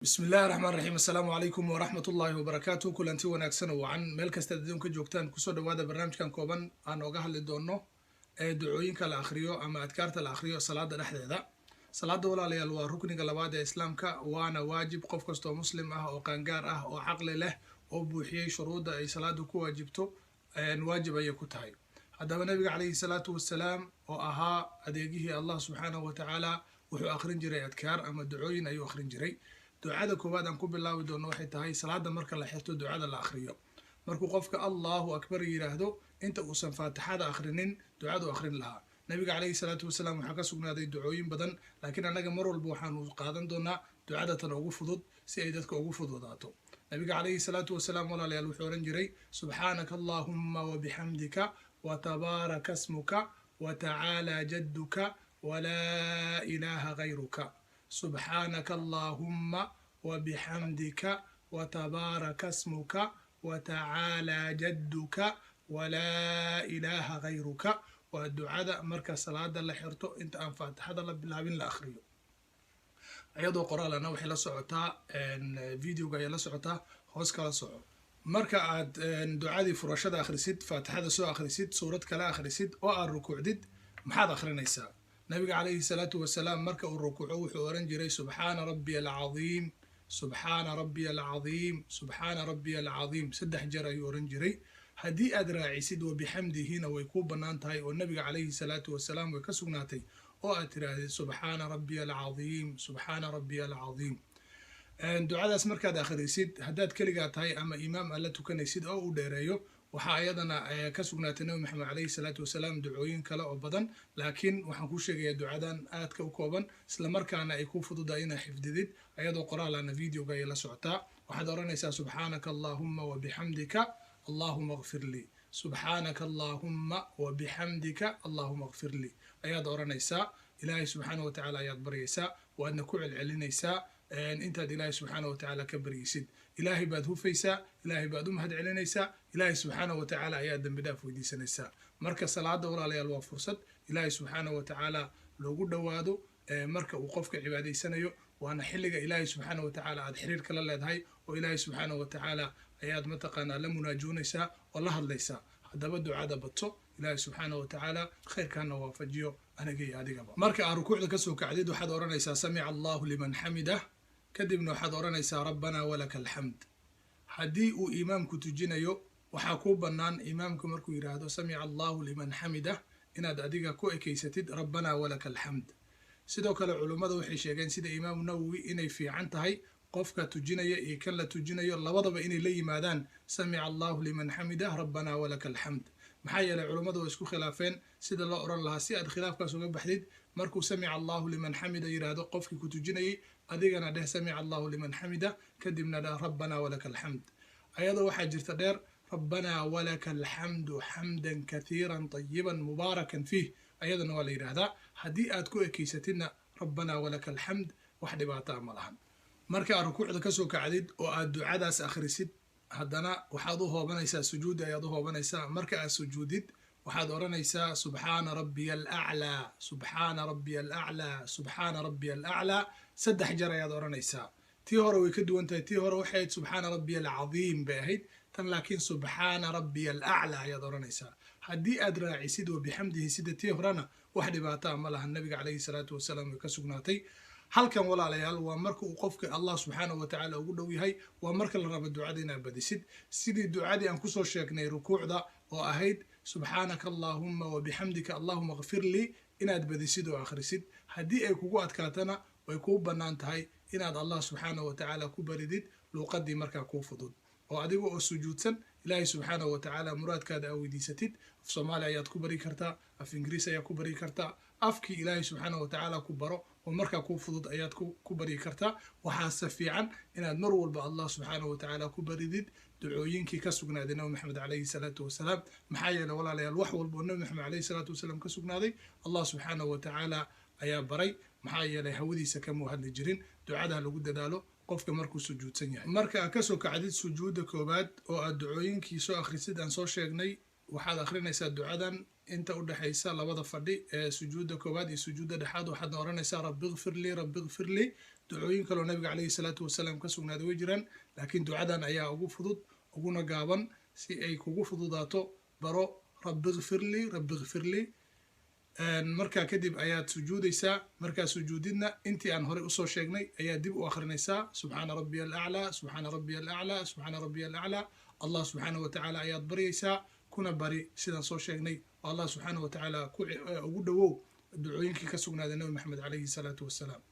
Bismi illahi raxmaan raxiim. Assalaamu calaykum waraxmat ullaahi wabarakaatu. Kulanti wanaagsan oo wacan meel kastaad adduunka joogtaan, kusoo dhawaada barnaamijkan kooban aan ooga hadli doono ee ducooyinka la akhriyo ama adkaarta la akhriyo salaada dhexdeeda. Salaada, walaalayaal, waa rukniga labaad ee Islaamka, waana waajib qof kastoo Muslim ah oo qaangaar ah oo caqli leh oo buuxiyey shuruudda ay salaadu ku waajibto, waajib ayay ku tahay. Haddaba, Nabiga calayhi salaatu wasalaam oo ahaa adeegihii Allah subxaanahu watacaala wuxuu akhrin jiray adkaar ama ducooyin ayuu akhrin jiray. Ducada koowaad aan ku bilaabi doono waxay tahay salaada marka la xirto ducada la akhriyo. Markuu qofka "Allahu akbar" yidhaahdo, inta uusan Faatixada akhrinin, ducadu akhrin lahaa Nabiga calayhi salaatu wasalaam waxaa ka sugnaaday ducooyin badan, laakiin annaga mar walba waxaanu qaadan doonaa ducada tan ugu fudud si ay dadka ugu fududaato. Nabiga calayhi salaatu wasalaam, walaalayaal, wuxuu ohan jiray: "Subxaanaka allahumma wabixamdika, watabaaraka smuka, watacaala jadduka, walaa ilaaha gayruka. Subxaanaka allahumma wabixamdika, watabaaraka smuka, watacaala jadduka, walaa ilaaha gayruka." Waa ducada marka salaada la xirto, inta aan Faatixada la bilaabin, la akhriyo. Iyadoo qoraalana waxay la socotaa videoga ayay la socotaa, hoos kala soco. Marka aad ducadii furashada akhrisid, Faatixada soo akhrisid, suurad kale akhrisid oo aad rukuucdid, maxaad akhrinaysaa? Nabiga calayhi salaatu wasalaam marka uu rukuuco wuxuu oran jiray: "Subxaana rabbiya alcadiim, subxaana rabbiya alcadiim, subxaana rabbiya alcadiim." Saddex jeer ayuu oran jiray. Haddii aad raacisid "wabixamdihina" way kuu bannaan tahay, oo Nabiga calayhi salaatu wasalaam way ka sugnaatay, oo aad tiraahdid "Subxaana rabbiya alcadiim, subxaana rabbiya alcadiim." Ducadaas markaad akhrisid, haddaad keligaa tahay ama imaam aad la tukanaysid oo uu dheereeyo, waxaa ayadana ka sugnaatay Nabi Maxamed calayhi salaatu wasalaam ducooyin kale oo badan, laakiin waxaan kuu sheegayaa ducadan aadka u kooban, isla markaana ay kuu fududahay inaad xifdidid. Ayadoo qoraalana videoga ayay la socotaa. Waxaad odhanaysaa: "Subxaanaka allahuma wabixamdika, allahuma kfir lii. Subxaanaka allahuma wabixamdika, allahuma kfir lii" ayaad odhanaysaa. Ilaahay subxaana wa tacaala ayaad baryaysaa, waadna ku celcelinaysaa intaad Ilaahay subxaana wa tacaala ka baryaysid. Ilaahay baad hufaysaa, Ilaahay baad u mahad celinaysaa, Ilaahay subxaana wa tacaala ayaad dembi dhaaf weydiisanaysaa. Marka salaada, walaalayaal, waa fursad Ilaahay subxaana wa tacaala loogu dhowaado marka uu qofka cibaadaysanayo, waana xilliga Ilaahay subxaana wa tacaala aad xiriirka la leedahay, oo Ilaahay subxaana wa tacaala ayaad mataqaanaa la munaajoonaysaa oo la hadlaysaa. Haddaba ducada badso. Ilaahay subxaana wa tacaala khayrkaana waafajiyo aniga iyo adigaba. Marka aad rukuucda kasoo kacdid, waxaad odhanaysaa "Samica Allahu liman xamidah", kadibna waxaad odhanaysaa "Rabbanaa walaka alxamd". Haddii uu imaamku tujinayo, waxaa kuu bannaan imaamku markuu yidhaahdo "Samica Allahu liman xamidah" inaad adiga ku ekeysatid "Rabbanaa walaka alxamd". Sidoo kale culummada waxay sheegeen, sida Imaamu Nawowi, inay fiican tahay qofka tujinaya iyo kan la tujinayo labadaba inay la yimaadaan "Samica Allahu liman xamidah, rabbanaa walaka alxamd". Maxaa yeelay culummadu way isku khilaafeen sida loo odhan lahaa. Si aad khilaafkaas uga baxdid, markuu "Samica Allahu liman xamida" yidhaahdo qofkii ku tujinayay, adigana dheh "Samica Allahu liman xamida", kadibna dheh "Rabbanaa walaka alxamd". Ayadoo waxaa jirta dheer "Rabbanaa walaka alxamdu xamdan kathiiran tayiban mubaarakan fiih", ayadana waa la yidhaahdaa. Haddii aad ku ekeysatidna "Rabbanaa walaka alxamd", wax dhibaataa ma lahan. Marka aad rukuucda kasoo kacdid oo aad ducadaas akhrisid, haddana waxaad u hoobanaysaa sujuudi ayaad u hoobanaysaa. Marka aad sujuudid, waxaad odhanaysaa "Subxaana rabbiya alaclaa, subxaana rabbiya alaclaa, subxaana rabbiya alaclaa". Saddex jeer ayaad odhanaysaa. Tii hore way ka duwan tahay. Tii hore waxay ahayd "Subxaana rabbiya alcadiim" bay ahayd tan, laakiin "Subxaana rabbiya alaclaa" ayaad odhanaysaa. Haddii aad raacisid "wabixamdihi" sida tii horena, wax dhibaataa ma laha. Nabiga calayhi salaatu wasalaam way ka sugnaatay. Halkan, walaalayaal, waa marka uu qofka Allah subxaanahu wa tacaala ugu dhow yahay. Waa marka la rabo ducada inaad badisid, sidii ducadii aan kusoo sheegnay rukuucda oo ahayd "Subxaanaka allahuma wabixamdika, allahuma kfir lii", inaad badisid oo akhrisid. Haddii ay kugu adkaatana, way kuu bannaan tahay inaad Allah subxaanahu wa tacaala ku baridid luuqadii markaa kuu fudud, oo adiga oo sujuudsan Ilaahay subxaanahu wa tacaala muraadkaada aa weydiisatid. Af Soomaali ayaad ku bari kartaa, af Ingiriis ayaad ku bari kartaa, afkii Ilaahay subxaanahu wa tacaala ku baro oo markaa kuu fudud ayaad ku baryi kartaa. Waxaase fiican inaad mar walba Allah subxaanahu wa tacaala ku baridid ducooyinkii ka sugnaaday Nabi Maxamed calayhi salaatu wasalaam. Maxaa yeeley, walaalayaal, wax walba oo Nabi Maxamed calayhi salaatu wasalaam ka sugnaaday, Allah subxaanahu wa tacaala ayaa baray. Maxaa yeelay hawadiisa kamuu hadli jirin. Ducada lagu dadaalo qofka markuu sujuudsan yahay. Marka aad kasoo kacdid sujuudda koowaad oo aad ducooyinkii soo akhrisid aan soo sheegnay, waxaad akhrinaysaa ducadan inta u dhexaysa labada fadhi ee sujuudda koowaad iyo sujuudda dhexaad. Waxaadna odhanaysaa: "Rabbi kfir lii, rabbi kfir lii." Ducooyin kaloo nabiga calayhi salaatu wasalaam ka sugnaaday way jiraan, laakiin ducadan ayaa ugu fudud uguna gaaban. Si ay kugu fududaato, baro "Rabbi ikfirlii, rabbi ikfirlii". Markaa kadib ayaad sujuudaysaa. Markaa sujuudidna, intii aan horey usoo sheegnay ayaa dib u akhrinaysaa: "Subxaana rabbiya alaclaa, subxaana rabbiya alaclaa, subxaana rabbiya alaclaa". Allah subxaana wa tacaala ayaad baryaysaa, kuna bari sidaan soo sheegnay, oo Allah subxaana wa tacaala ugu dhowow ducooyinkii ka sugnaaday Nabi Maxamed calayhi salaatu wasalaam.